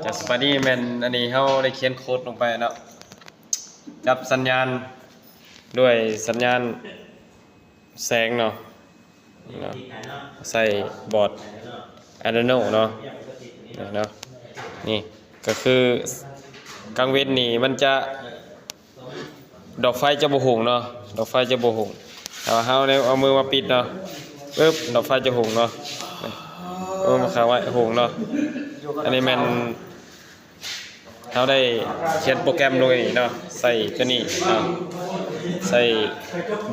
ຈາກສະບາຍດີແມ່ນອັນນີ້ເຮົາໄດ້ຂຽນໂຄດລົງໄປເນາະ ຈັບສັນຍານດ້ວຍສັນຍານແສງເນາະ ເນາະ ໃສ່ບອດ Arduino ເນາະ ເນາະ ນີ້ກໍຄືກາງເວັນນີ້ມັນຈະ ດອກໄຟຈະບໍ່ຮຸ່ງເນາະ ດອກໄຟຈະບໍ່ຮຸ່ງ ຖ້າວ່າເຮົາເອົາມືມາປິດເນາະ ປຶບ ດອກໄຟຈະຮຸ່ງເນາະ ເອົາມືມາຄາໄວ້ ຮຸ່ງເນາະ ອັນນີ້ແມ່ນເຮົາໄດ້ຂຽນໂປຣແກຣມລົງໃນນີ້ເນາະ ໃສ່ຕົວນີ້ເນາະ ໃສ່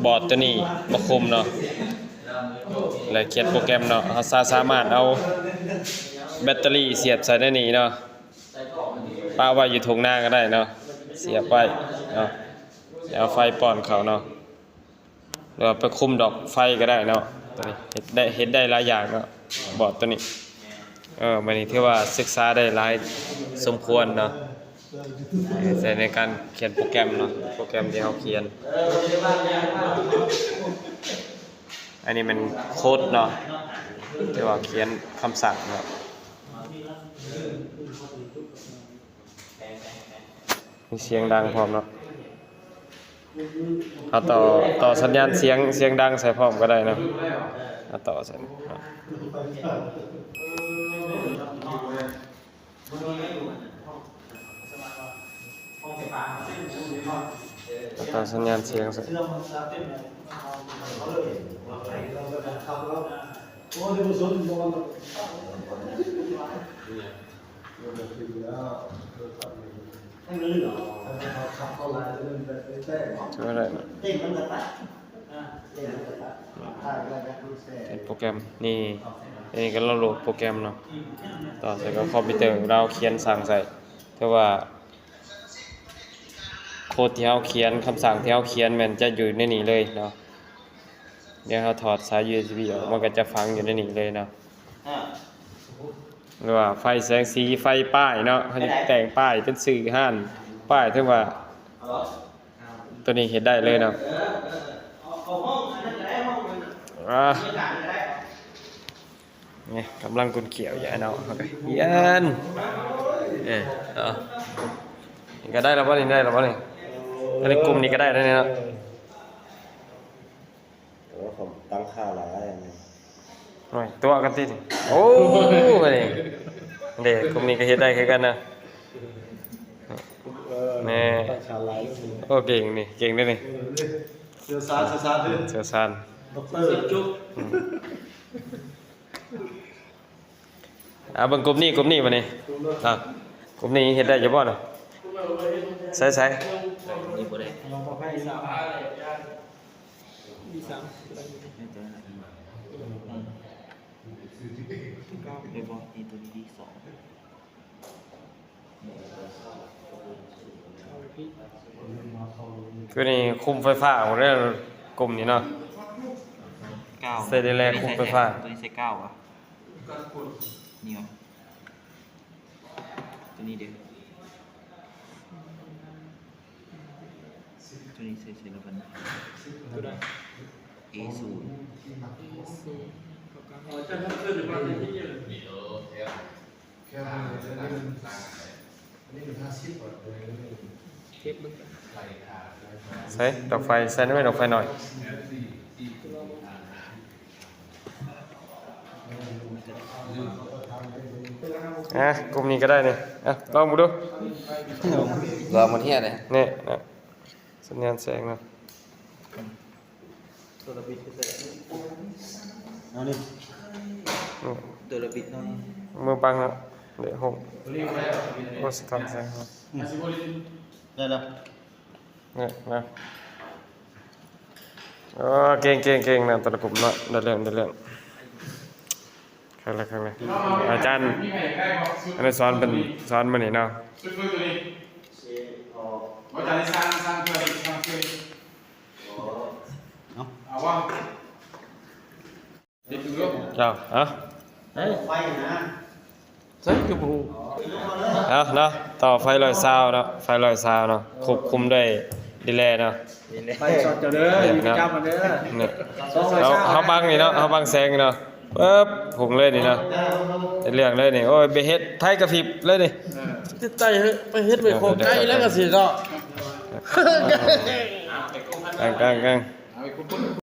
ບອດຕົວນີ້ມາຄຸມເນາະ ແລະຂຽນໂປຣແກຣມເນາະ ເຮົາສາ ສາມາດເອົາແບັດເຕີຣີສຽບໃສ່ໃນນີ້ເນາະ ປະໄວ້ຢູ່ທົ່ງນາກໍໄດ້ເນາະ ສຽບໄວ້ເນາະ ແລ້ວເອົາໄຟປ້ອນເຂົ້າເນາະ ຫຼືວ່າໄປຄຸມດອກໄຟກໍໄດ້ເນາະ ຕົວນີ້ເຮັດໄດ້ ເຮັດໄດ້ຫຼາຍຢ່າງເນາະ ບອດຕົວນີ້ ເອີ ມື້ນີ້ຖືວ່າສຶກສາໄດ້ຫຼາຍສົມຄວນເນາະ ໃຊ້ໃນການຂຽນໂປຣແກຣມເນາະ ໂປຣແກຣມທີ່ເຮົາຂຽນ ອັນນີ້ແມ່ນໂຄດເນາະ ທີ່ວ່າຂຽນຄຳສັ່ງເນາະ ມີສຽງດັງພ້ອມເນາະ ເຮົາຕໍ່ ຕໍ່ສັນຍານສຽງ ສຽງດັງໃສ່ພ້ອມກໍໄດ້ເນາະ ເຮົາຕໍ່ໃສ່ ແລ້ວກໍສັນຍານສຽງໃສ່ ເຮັດໂປຣແກຣມນີ້ ອັນນີ້ກໍລາວໂຫຼດໂປຣແກຣມເນາະ ຕໍ່ໃສ່ກັບຄອມພິວເຕີ ລາວຂຽນສັ່ງໃສ່ ແຕ່ວ່າໂຄດທີ່ເຮົາຂຽນ ຄຳສັ່ງທີ່ເຮົາຂຽນແມ່ນຈະຢູ່ໃນນີ້ເລີຍເນາະ ດຽວເຮົາຖອດສາຍ ຢູເອັສບີ ອອກ ມັນກໍຈະຝັງຢູ່ໃນນີ້ເລີຍເນາະ ຫຼືວ່າໄຟແສງສີ ໄຟປ້າຍເນາະ ເຮົາຈະແຕ່ງປ້າຍເປັນຊື່ຮ້ານ ປ້າຍ ເຖິງວ່າ ຕົວນີ້ເຮັດໄດ້ເລີຍເນາະ ອ່າ ນີ້ກຳລັງກົນກ້ຽວຢູ່ເນາະ ເຮົາກໍຮຽນ ເອີ ເອົາ ນີ້ກໍໄດ້ແລ້ວບໍ່ນີ້ ໄດ້ແລ້ວບໍ່ນີ້ ອັນນີ້ກຸ່ມນີ້ກໍໄດ້ແລ້ວນີ້ເນາະ ໂອ້ ເຂົາຕັ້ງຄ່າຫຼາຍອັນນີ້ ໂອ້ຍ ຕົວະກັນຕິ ໂອ້ ນີ້ ເດ້ ກຸ່ມນີ້ກໍເຮັດໄດ້ຄືກັນນະ ເອີ ແນ່ ຕັ້ງຄ່າຫຼາຍ ໂອ້ ເກັ່ງນີ້ ເກັ່ງເດ້ນີ້ ເອີ ເຊີ່ວຊານ ເຊີ່ວຊານເດີ ເຊີ່ວຊານ ດັອກເຕີ ອືມ ອ່າ ເບິ່ງກຸ່ມນີ້ ກຸ່ມນີ້ບັດນີ້ ອ່າ ກຸ່ມນີ້ເຮັດໄດ້ຢູ່ບໍ່ນະ ໃສໆ ນີ້ບໍ່ໄດ້ ມີສາມ ເອີ ບໍ່ ນີ້ຕົວນີ້ດີສອງ ຄືນີ້ຄຸມໄຟຟ້າໝົດເດ້ ກຸ່ມນີ້ເນາະ ເກົ້າ ໃສ່ໄດ້ແລ້ວ ຄຸມໄຟຟ້າ ຕົວນີ້ໃສ່ເກົ້າຫວະ ນີ້ຫວະ ຕົວນີ້ເດ້ ຕົວນີ້ໃສ່ ໃສ່ລະບັດນີ້ ຕົວໃດ ເອສູນ ເອສູນ ເຂົ້າກັນ ໃສ່ດອກໄຟ ໃສ່ໄວ້ດອກໄຟໜ້ອຍ ອ່າ ກຸ່ມນີ້ກໍໄດ້ນີ້ ອ່າ ລອງເບິ່ງດູ ລອງມັນເຮັດເດ້ ນີ້ນະ ສັນຍານແສງເນາະ ເອົານີ້ ອືມ ໂຕລະບິດເນາະ ມືບັງເນາະ ເດະຫົກ ໂອ້ ສະທ້ອນແສງເນາະ ອືມ ໄດ້ແລ້ວ ນີ້ນະ ໂອ້ ເກັ່ງໆໆ ນະ ແຕ່ລະກຸ່ມເນາະ ໄດ້ເລື່ອງ ໄດ້ເລື່ອງ ຄັກແລ້ວ ຄັກແລ້ວ ອາຈານອະນຸສອນເພິ່ນສອນມື້ນີ້ເນາະ ເອົາ ເອົາ ໃສ່ຄືບໍ່ຮູ້ ເອົາເນາະ ຕໍ່ໄຟຮ້ອຍຊາວເນາະ ໄຟຮ້ອຍຊາວເນາະ ຄວບຄຸມດ້ວຍດີແລເນາະ ໄຟຊອດເຈົ້າເດີ ເນາະ ຢູ່ປະຈຳເດີ ເນາະ ເຮົາ ເຮົາບັງນີ້ເນາະ ເຮົາບັງແສງນີ້ເນາະ ປຶບ ພຸ້ງເລີຍນີ້ເນາະ ເຮັດເລື່ອງເລີຍນີ້. ໂອ້ຍ ໄປເຮັດໄຟກະພິບເລີຍນີ້. ຕິດໃຕ້ເຮີ້ ໄປເຮັດໄວ້ຂອງໄກແລ້ວກະຊິເນາະ. ກາງໆໆ.